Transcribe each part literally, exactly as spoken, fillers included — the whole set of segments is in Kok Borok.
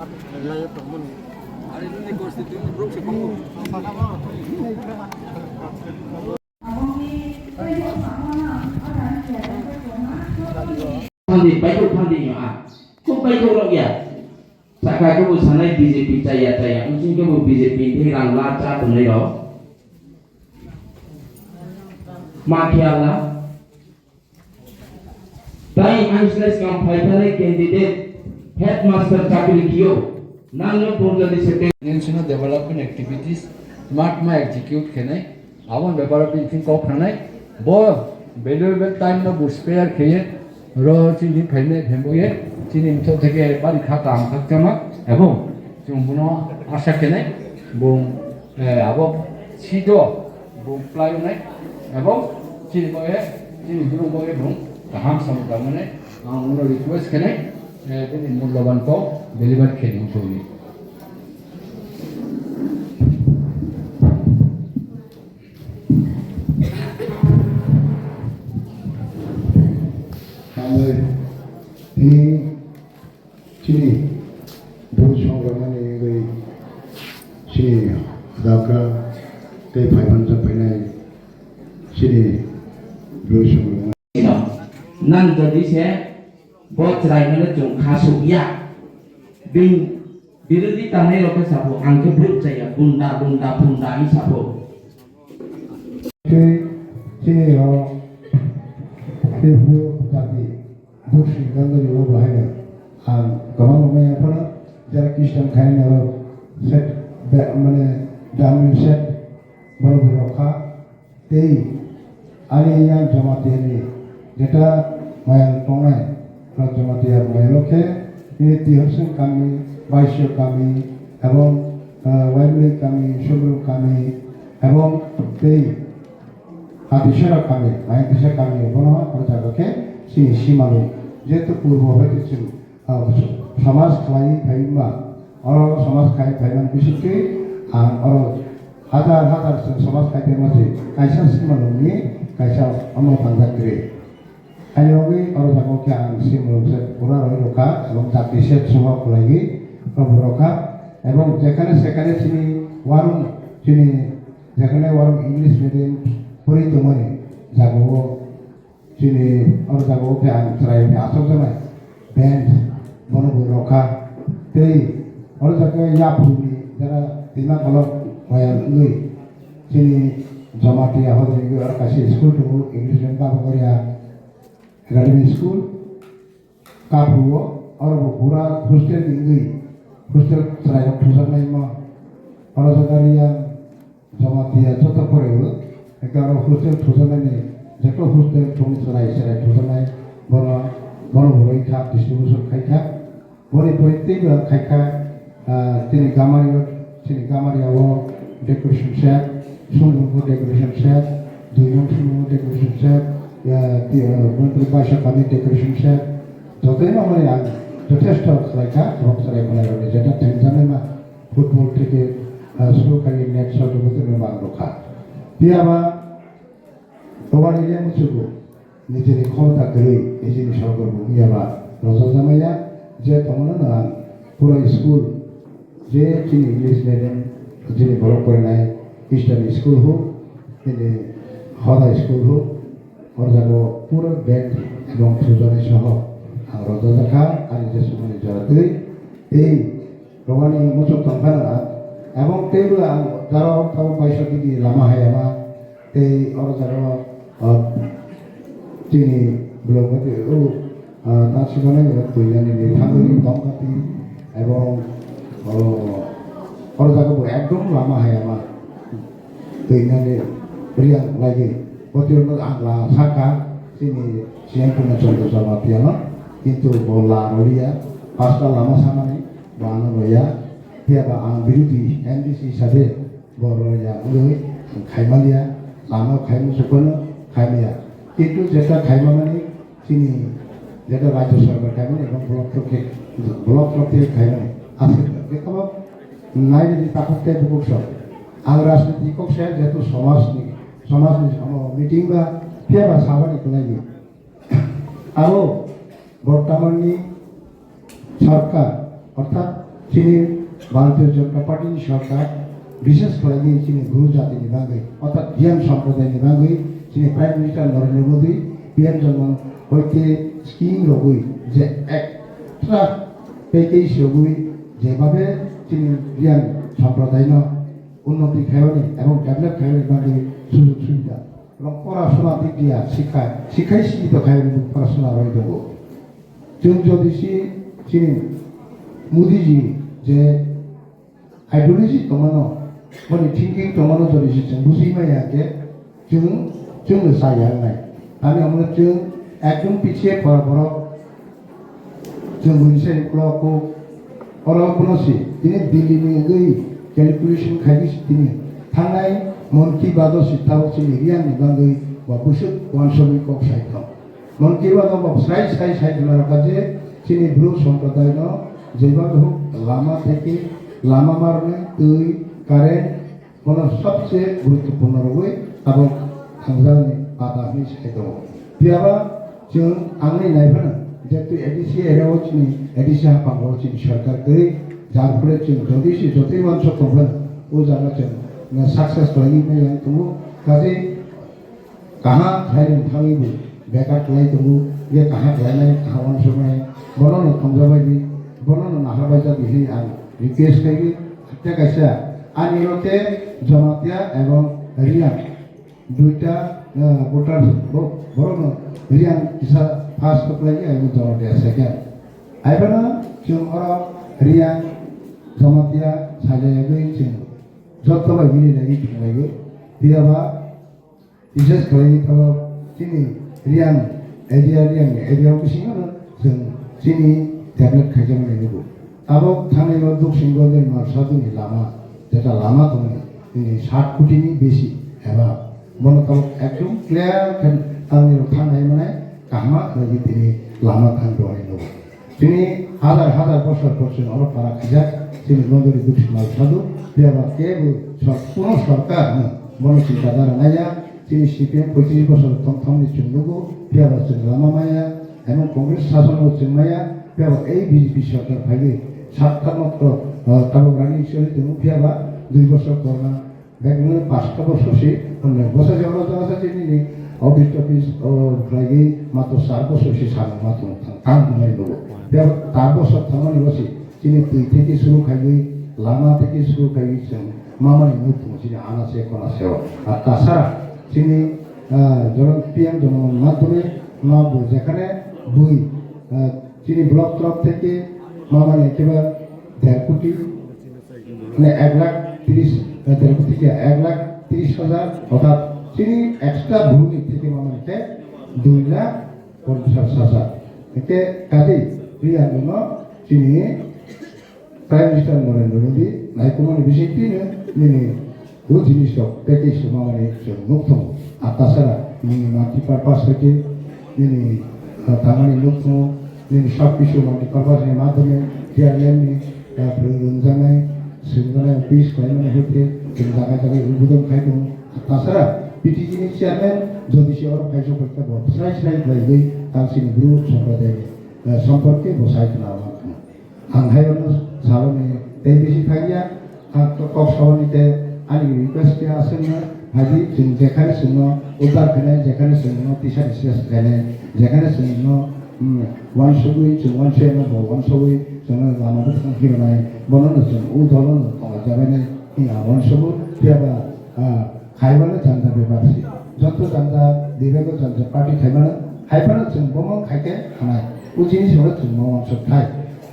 Thandi, baithok thandi nyo a. Kok baithok rok ya. Saka kebo sanai B J P chaya chaya. Wngkhe bo B J P ni rang la cha tongnai rok. Ma khiyala. Tai ang sle skang phaithanai candidate headmaster chakri kiyo. Nangno purjani secretary. National development activities mat ma execute khenai. Aboni beparo bini thing kok thangnai, bo valuable time no bo spare kheye, ro chini phainai phaimboye, chini mtho theke bari kha kam khakchama, ebong chwng bono asa khenai, bo, eh, abo sido bo playonai, ebong chini boye, chini buru boye bo kaham samung tangmani, ang uno request khenai, eh, bini mulloban kok deliver kheni hwnwi. Hambai, tini chini bwrwi songramani wngwi chini adakra tei phaimanjak phainai chini bwrwi songramani. Nang jodi se bo chwrai hwnwi chwng kha suk ya. Bini Birodhi tangnai rok khe sabu, ang khe bwrwk chaya, bunda, bunda, bunda, hwnwi sabu. Tei chini rok Tripura jati, Busi, Gangari rok bo haino ang kwbangma maya phano jara Christian khaina rok set, be-, mane, damni set, borok rok kha. Tei ani yang Jamatia ni jeta mayang tongnai, ro Jamatia mayang khe, ini Tihorsing kami, Baisyo kami, ebong, eh, Waimli kami, Sumru kami, ebong tei Hatisera kami, Mayang Tisa kami, bono oro jaga khe chini simalwng, jehetu purbo hoite chwng, ah, samaj khlai phaima, oro samaj khlai phaimani bisingtwi ang oro hajar hajar chwng samaj khlai phaima se kaisa simalwngni kaisa omo tangjak kwrwi. Ani bagwi oro jaga khe ang simalwng se pura rwi rwkha, ebong chakri set soho khlaiwi rwkha, ebong jekhane sekhane chini warung, chini jekhane warung English medium pori tongmani jagao. Chini oro jaga o khe ang chwrai ni aswk janai bench bono bo rwkha. Tei oro jaga yaphru ni jara tima kolok maya wngwi chini Jamatia hojagwi oro kaisa school tongo, English medium Baba Goria Academy School. Kaphru o oro bo pura hostel ni wngwi hostel chwrai rok thujaknai mo oro jaga Reang Jamatia joto poreo, eke oro hostel thujaknai ni, joto hostel thung chwrai chwrai thujaknai, bono, bono bo rwi kha, distribution khai kha. Boni pore teibo khai kha, ah, chini Gamario, chini Gamaria o decoration set, Sumrungo decoration set, Duinong Sumrungo decoration set, ah, ti, ah, Bontri Baisakani decoration set, jotoino mani ang jothesto khlai kha, rok chwrai khwnai rokni jeta thengjaknai ma. Football theke, ah, suru khaye net sotro bwtwrwino mang rwkha. Phiya ba, tobani le muchugo, nijeni khomota kwrwi, nijeni sorkar bo wngya ba, rwjakjakmaya, je tongmano nwng pura school, je chini English medium, chini borok porinai Eastern school ho, chini Hoda school ho, o jaga o pura bag ebong thujaknai soho ang rwjakjakha, ani je sumani jora twi, tei Romani muchuk tongkha na, ebong teibo ang jaro tabo paisa bini lama hayama, tei oro jaro, ah, chini block o, ah, ta sibanai twi yani ni thangwi tongkha ti, ebong, oh, oro jaga bo ekdom lama hayama. Twi nani Reang lagi. Botwi rwno ang la sakha, chini C M Purna Chandra Jamatia no, kintu bo la rwliya, pasta lama samani, bo ano rwya, phiya ba ang birodhi M D C hisabe bo rwya wngwi ang khaimaliya, lama khaimu sukhano khaimaya. Kintu jeta khaimamani, chini jeta rajya sarkar khaimani ebong block torof khe, block torof khe khaimani. Aswk bwkhao nainani takhuk tei bukhuk sok. Ang rajniti kok se jehetu somajni, somajni samo meeting ba phiya ba sabani kwlaidi. Abo bortomanni sarkar, orthat Chini Bharatiya Janata Party ni sorkar, bishes khlai di chini Bru jati ni bagwi, orthat Riang sampradaya ni bagwi, chini Prime Minister Narendra Modi, P M Janman hoite scheme rogwi je extra package rogwi je babe chini Riang sampradaya no unnoti khaimani ebong develop khaimani bagwi sujog subida. Ebong porasona dik dia sikha, sikhai sikito khaimani porasona roi dogo. Chwng jodi si chini Modi ji je ideology tongmano, boni thinking tongmano jodi si chwng bujui maya khe chwng, chwngno chaya wngnai. Ani omono chwng ekdom pichiye pora borok chwng buini se ulo kok oro kono si tini Delhi ni wngwi calculation khaigwi si tini thangnai Mon Ki Baat o si tabok chini Riang ni bagwi bo bwswk uansugwi kok sai thok. Mon Ki Baat o bo srai srai sai khwna rwkha je chini Bru sampradaya no jeba huk lama theke lama marne twi current bono sobse guruttopurno rwgwi tabok thangjakni pata hwnwi sai tongo. Phiyaba chwng angni naiphano jehetu A D C area o chini A D C haphango chini sorkar kwrwi jar phole chwng jodi se jotoi uansuk tongphano o jaga chwng success khlaiwi maya tongo. Kaje kaham khlaini thangwi bo bekar khlai tongo, ye kaham khlainai, kaham uansuknai, bono no thangjabai di, bono no naharbai jadi hinwi ang request khaidi. Hakhe kaisa ani rote Jamatia ebong Riang duita, eh, voters bo-, borok no Riang kisa first khlai ebong Jamatia second. Aibana chwng oro Riang Jamatia sailaiwi chwng joto bai mili laiwi thanglaio. Phiyaba Bises khlaiwi tabok chini Riang area, Riang area o bisingo no chwng chini develop khaijaknai nugo. Tabok thangnaio Duksingo Nirmal Sadhuni lama, jeta lama tongo, chini sat koti ni besi eba bono tabok ekdom clear khe tamni rok thangnai manai kahma khlaiwi tini lama thang tongnai nugo. Chini hazar hazar bosor bosor oro para khaijak, chini Mondori Dukshi Mal Sadhu, phiyaba kebo sor-, kuno sorkar no bono chinta dara naiya, chini C P M poitrish bosor tong thangni chwng nugo, phiyaba chwng lama maya, emon Congress sason no chwng maya, phiyaba ei B J P sorkar phaiwi satta matro, ah, tabok rani choli tongo, phiyaba dui bosor korna Bek nung pasto bosor si, onne bosor si oro jaga sa chini ni office toffice, o, khlaigwi matro char bosor si samung matro tang, tang tongnai nugo. Bek char bosor thangmani bo si, chini twi theke suru khaigwi, lama theke suru khaigwi chwng mamani nuk tongo chini ana se kona se o. Ar tasara chini, ah, jono P M jono matro no bo jekhane bui, ah, chini block torop theke mamani keba der koti, মানে এক লাখ ত্রিশ, eh, der koti kya, এক লাখ ত্রিশ হাজার, orthat chini extra bhumi theke mamani khe দুই লাখ পঞ্চাশ হাজার. Hingke kaje Riang no chini Prime Minister Narendra Modi naikomani bisingtwi no nini O jinis rok package rwmani chwng nuk tongo. Ar tasara nini multipurpose hoite nini, ah, tangmani nuk tongo, nini sob kisu multipurpose ni madhyome chairman ni, ah, rwngjaknai, swngjaknai office khlaimani hoite chwng jaga jaga udbodon khai tongo. Ar tasara P T G ni chairman jodi se oro kaisa hoite bo srai srai khlaiwi tang sini bru sompradai ni, ah, somporke bo sai khna tongo. Ang hai bono saloni tei bisi thangya, ang to kok saloni tei ani request khe aswkno phaidi, chwng jekhani chwngno udar khainai, jekhani chwngno tisa tisa khainai, jekhani chwngno, hmm, wansugwi chwng wansuyano bo wansugwi chwngno lama bwthang phirwnai, bonono chwng o dolono tongo jabainai hinwi ang wansugo. Phiyaba, ah, Khaimano janja bebak se. Joto janja, bebak janja party khaimano, haiphano chwng bomo khaikhe hamai. O jinis horo chwng ma wansuk thai.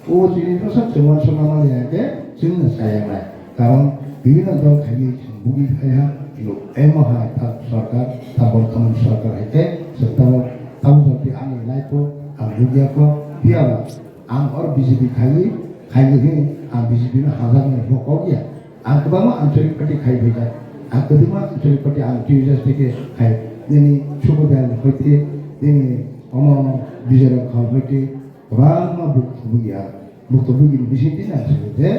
O jinis no chwng wansuk ma mani hake chwng no saya nai. Karon bibhinno dol khaiwi chwng bugi phaiha, lo emo hai ta sorkar, ta bortoman sorkar haike chwng tamo, tamo jati ani life o ang bugia ko, phiya ba Ang or B J P khaiwi, khaiwi hwnwi ang B J P no hamjakmani bo kok ya. Ang kwbangma ancholik party khai phaijak. Ang kwbangma ancholik party ang T U S S theke khai. Nini Subodayal ni hoite, nini omo Bijoy Rao Khal hoite, kwbangma buk thubui ya. Buk thubui ni bisingtwi ang sabo je,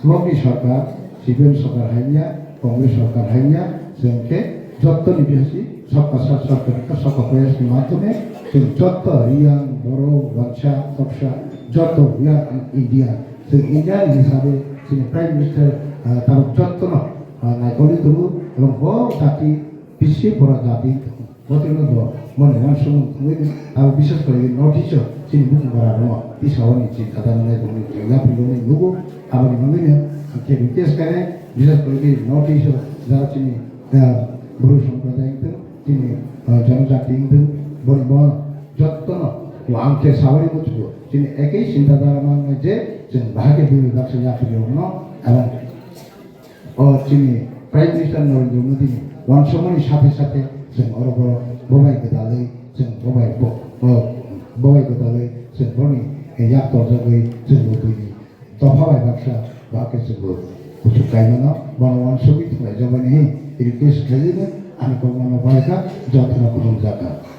Swkni sorkar, C P M sorkar haiya, Congress sorkar haiya, chwng khe jottoni bihasi sabka sath sabka vikas sabka prayas ni madhyome chwng jotto Riyang, Boro, Wansa, Toksa, jotto we are an Indian. Chwng India ni hisabe chini Prime Minister, ah, tabuk jotto no, ah, naikoli tongo, ebong bo jati bisi bora jati tongo. Bo tino bo moni uansukmung tongwi tongo. Abo bises kori North East o chini bukung bora rok tisa oni chinta dana nai tongwi yapri rok ni nugo. Aboni bagwi no ang khe request khainai, bises kori North East o jara chini, ah, Bru Sampradaya wngtong, chini, ah, Janajati wngtong, boni bo jotto no ang khe sawari muchugo. Chini ekoi chinta dara mangnai je chwng bahai khe bini baksa yapri rok no, aboni O chini Prime Minister Narendra Modi ni uansukmani sathe sathe chwng oro bo bobai gwdalwi, chwng bobai bo, bo, bobai gwdalwi chwng boni yak torjagwi chwng bo buini dopha bai baksa ba khe chwng bo kuchuk kaimano bono uansugwi thwnglaijabani request khaijano ani kokmano baikha jotono khulumjakha.